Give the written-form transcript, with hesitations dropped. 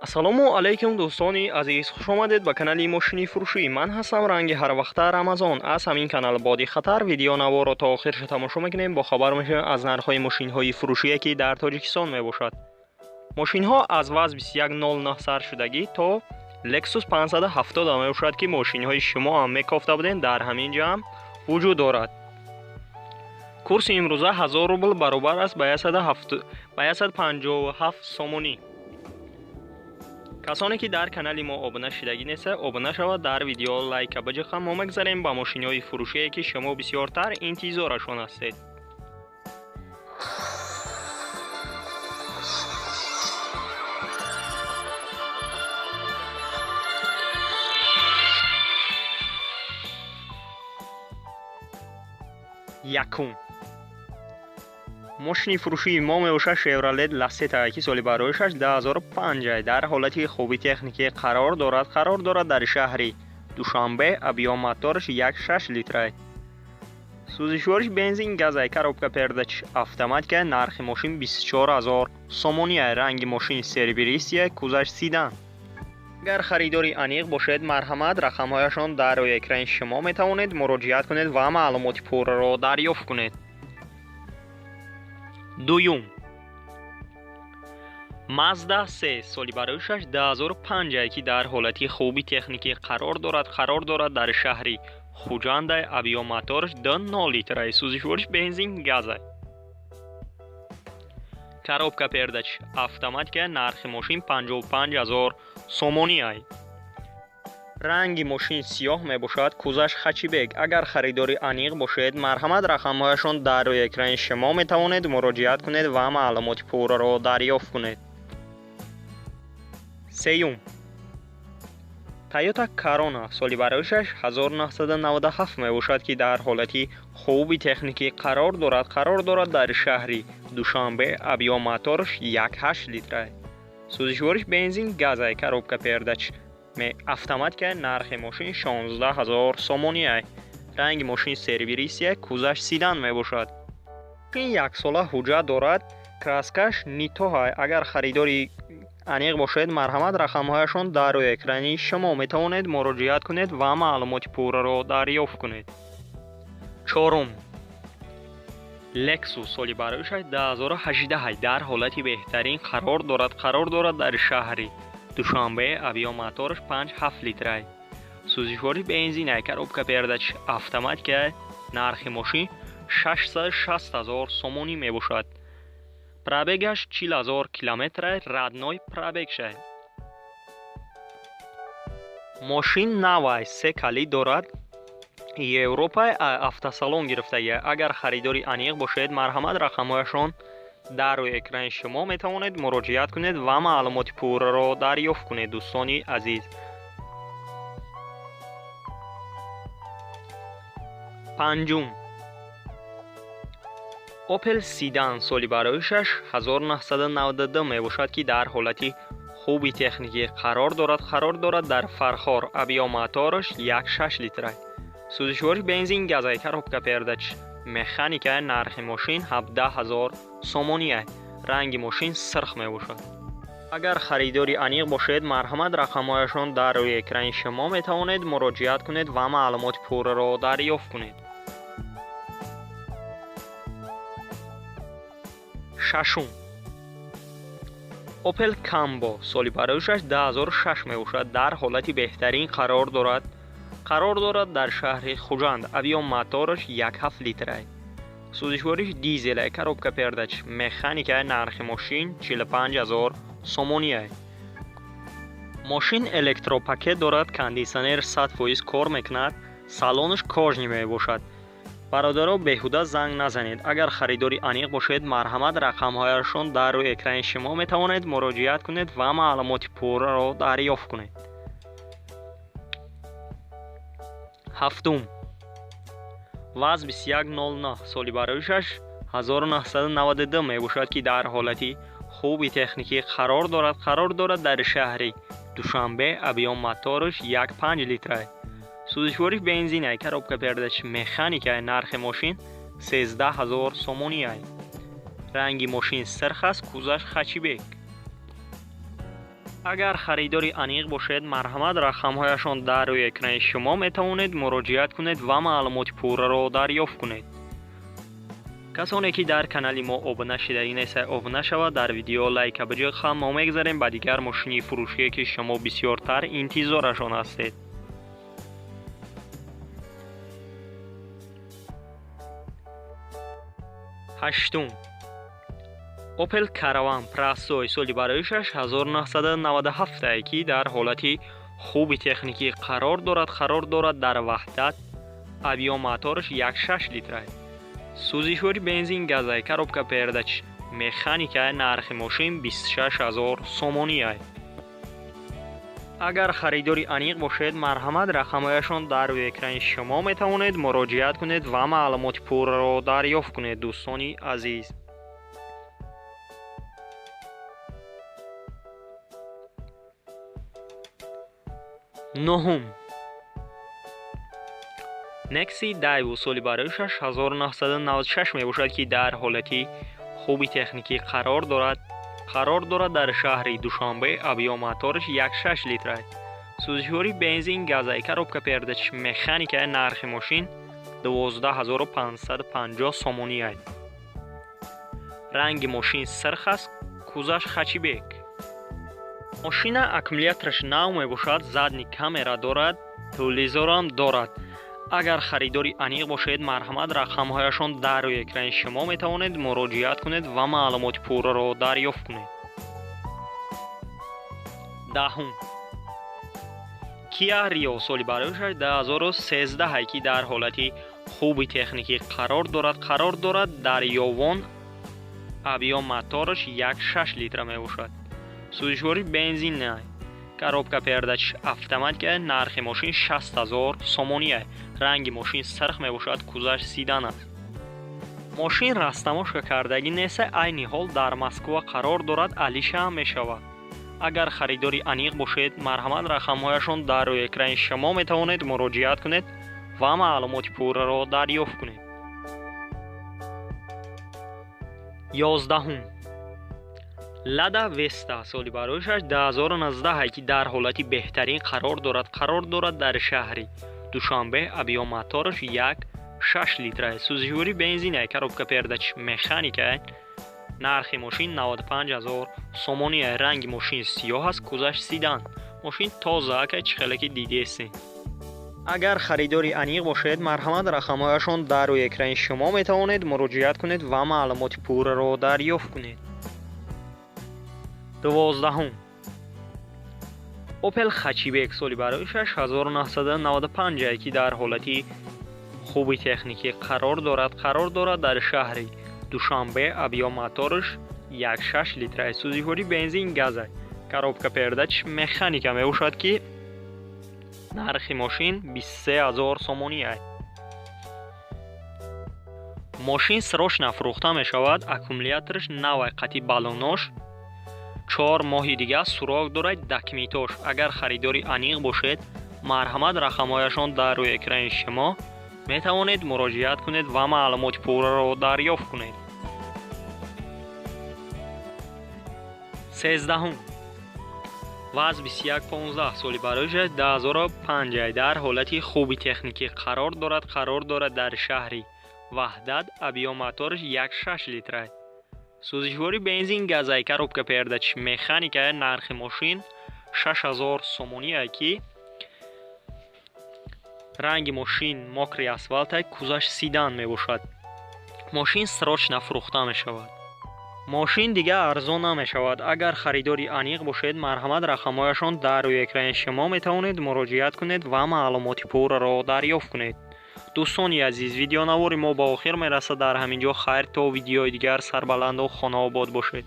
Ассалому алайкум, дӯстони азиз, хушомадед ба канали мошини фурӯшӣ. Ман ҳастам ранги ҳарвақта Рамазон. Аз ҳамин канал бодиққаттар видеонаворо то охирша тамошо мекунем, бохабар мешавем аз нархҳои мошинҳои фурӯшие, ки дар Тоҷикистон мебошад. Мошинҳо аз ВАЗ 2109 сар шудагӣ то Lexus 570 мебошад, ки мошинҳои шумо ҳам мекофта будем, дар ҳамин ҷо ҳам вуҷуд дорад. Курси имрӯза 1000 рубл баробар аст ба 157 сомонӣ. Касоне ки дар канали мо обуна шудагӣ неста, обуна шавад, дар видео лайка биҷиқа. Мо мегзарем ба мошинҳои фурӯшие, ки шумо бисёртар интизорашон ҳастед. Якум мошини фурӯшии мо мебошад Chevrolet Lacetti, ки соли бароишаш 2005, дар ҳолати хуби техникӣ қарор дорад дар шаҳри Душанбе. Объём мотораш 1,6 литра, сӯзишвориш бензин газай, коробка передач автоматика. Нархи мошин 24 000 сомонӣ. Ранги мошин серебристый, кузаш седан. Агар харидори аниқ бошед, марҳамат, рақамҳояшон дар рӯи экрани шумо, метавонед муроҷиат кунед ва маълумоти пурраро дарёфт кунед. Дуюм Mazda 3, соли бароишаш 2005, ки дар ҳолати хуби техникӣ қарор дорад дар шаҳри Хуҷанда. Объём мотораш 2,0 литра, сӯзишвориш бензин газай, коробка передач автоматика. Нархи мошин 55 000 сомонӣ ай. Ранги мошин сиёҳ мебошад, кузаш хэтчбек. Агар харидори аниқ бошед, марҳамат, рақамҳояшон дар рӯи экрани шумо, метавонед муроҷиат кунед ва маълумоти пурраро дарёфт кунед. Сеюм Toyota Corona, соли бароишаш 1997 мебошад, ки дар ҳолати хуби техникӣ қарор дорад дар шаҳри Душанбе. Объём мотораш 1,8 литра, сӯзишвориш бензин газай, коробка передач автоматика. Нархи мошин 16 000 сомонӣ ай. Ранги мошин серебристый, кузаш седан мебошад. Мошин яксола ҳуҷҷат дорад, краскаш нитоҳай. Агар харидори аниқ бошед, марҳамат, рақамҳояшон дар рӯи экрани шумо, метавонед муроҷиат кунед ва маълумоти пурраро дарёфт кунед. Чорум Lexus, соли бароишаш 2018, дар ҳолати беҳтарин қарор дорад дар шаҳри Душанбе. Объём мотораш 5,7 литрай, сӯзишвори бензинай, коробка передач автоматика. Нархи мошин 660 000 сомонӣ мебошад. Пробегаш 40 000 километрай, родной пробегшай. Мошин навай, се калид дорад, Европа, автосалон гирифтагия. Агар харидори аниқ бошед, марҳамат, рақамҳояшон дар рӯи экрани шумо, метавонед муроҷиат кунед ва маълумоти пурраро дарёфт кунед, дӯстони азиз. Панҷум Opel Sedan, соли бароишаш 1992 мебошад, ки дар ҳолати хуби техникӣ қарор дорад дар Фархор. Объём мотораш 1,6 литра, сӯзишвориш бензин газай, коробка передач механика. Нархи мошин 17 000 сомонӣ. Ранги мошин сирх мебошад. Агар харидори аниқ бошед, марҳамат, рақамҳояшон дар рӯи экрани шумо, метавонед муроҷиат кунед ва маълумоти пурраро дарёфт кунед. Шашум Opel Combo, соли бароишаш 2006 мебошад, дар ҳолати беҳтарин қарор дорад дар шаҳри Хуҷанд. Объём мотораш 1,7 литрай, сӯзишвориш дизелай, коробка передач механика. Нархи мошин 45 000 сомонӣ. Мошин электропакет дорад, кондитсионер 100% кор мекунад, салонаш кожаный мебошад. Бародаро, беҳуда занг назанед. Агар харидори аниқ бошед, марҳамат, рақамҳояшон дар рӯи экрани шумо, метавонед муроҷиат кунед ва маълумоти пурраро дарёфт кунед. Ҳафтум ВАЗ 2109, соли бароишаш 1992 мебошад, ки дар ҳолати хуби техникӣ қарор дорад дар шаҳри Душанбе. Объём мотораш 1,5 литра, сӯзишвориш бензинай, коробка передач механика. Нархи мошин 13 000 сомонӣ. Ранги мошин сирх аст, кузаш хэтчбек. Агар харидори аниқ бошед, марҳамат, рақамҳояшон дар рӯи экрани шумо, метавонед муроҷиат кунед ва маълумоти пурраро дарёфт кунед. Касоне ки дар канали мо обуна шидагӣ нестед, обуна шавад, дар видео лайка биҷиқам. Мо мегзарем ба дигар мошини фурӯшие, ки шумо бисёртар интизорашон ҳастед. Ҳаштум, Opel Caravan Простой соли бароишаш 1997, ки дар ҳолати хуби техникӣ қарор дорад дар Ваҳдат. Объём мотораш 1,6 литра, сӯзишвори бензин газай, коробка передач механика. Нархи мошин 26 000 сомонӣ. Агар харидори аниқ бошед, марҳамат, рақамҳояшон дар рӯи экрани шумо, метавонед муроҷиат кунед ва маълумоти пурраро дарёфт кунед, дӯстони азиз. Нуҳум, Некси Дайву соли бароишаш 1996 мебошад, ки дар ҳолати хуби техникӣ қарор дорад дар шаҳри Душанбе. Объём мотораш 1,6 литра, сӯзишвори бензин газай, коробка передач механика. Нархи мошин 12 550 сомонӣ. Ранги мошин сирх аст, кузаш хэтчбек. Мошина аккумулятораш нав мебошад, задний камера дорад, тулизорам дорад. Агар харидори аниқ бошед, марҳамат, рақамҳояшон дар рӯи экрани шумо, метавонед муроҷиат кунед ва маълумоти пурраро дарёфт кунед. Даҳум, Киа Рио соли бароишаш 2013, ки дар ҳолати хуби техникӣ қарор дорад дар Ёвон. Объём мотораш 1,6 литра мебошад, сӯзишвори бензин, коробка передач автоматика. Нархи мошин 60 000 сомонӣ. Ранги мошин сирх мебошад, кузаш седан аст. Мошин растаможка кардагӣ нест, айни ҳол дар Москва қарор дорад, алиша мешавад. Агар харидори аниқ бошед, марҳамат, рақамҳояшон дар рӯи экрани шумо, метавонед муроҷиат кунед ва маълумоти пурраро дарёфт кунед. 11-ум, Лада Веста соли бароишаш 2019, ки дар ҳолати беҳтарин қарор дорад дар шаҳри Душанбе. Объём мотораш 1,6 литра, сӯзишвори бензин, коробка передач механика. Нархи мошин 95 ҳазор сомонӣ. Ранги мошин сиёҳ аст, кузаш седан. Мошин тоза ака, чӣ хеле ки дидесен. Агар харидори аниқ бошед, марҳамат, рақамҳояшон дар рӯи экрани шумо, метавонед муроҷиат кунед ва маълумоти пурраро дарёфт кунед. 12-ум, Опел хэтчбек соли бароишаш 1995, ки дар ҳолати хуби техникӣ қарор дорад дар шаҳри Душанбе. Объём мотораш 1,6 литра, сӯзишвори бензин газа, коробка передач механика мебошад, ки нархи мошин 23 000 сомонӣ. Мошин срочно фурӯхта мешавад. Аккумулятораш навай, қати баллонош, 4 моҳи дига срок дорад документош. Агар харидори аниқ бошед, марҳамат, рақамҳояшон дар рӯи экрани шумо, метавонед муроҷиат кунед ва маълумоти пурраро дарёфт кунед. 13-ум, ВАЗ 2115 соли бароишаш 2005, дар ҳолати хуби техникӣ қарор дорад дар шаҳри Ваҳдат. Объём мотораш 1,6 литра, сӯзишвори бензин газай, коробка передач механика. Нархи мошин 6000 сомонӣ, ки ранги мошин мокрый асфальт, кузаш седан мебошад. Мошин срочно фурӯхта мешавад. Мошин дига арзон намешавад. Агар харидори аниқ бошед, марҳамат, рақамҳояшон дар рӯи экрани шумо, метавонед муроҷиат кунед ва маълумоти пурраро дарёфт кунед. Дӯстони азиз, видеонавори мо ба охир мерасад дар ҳамин ҷо. Хайр, то видеои дигар, сарбаланду хонаобод бошед.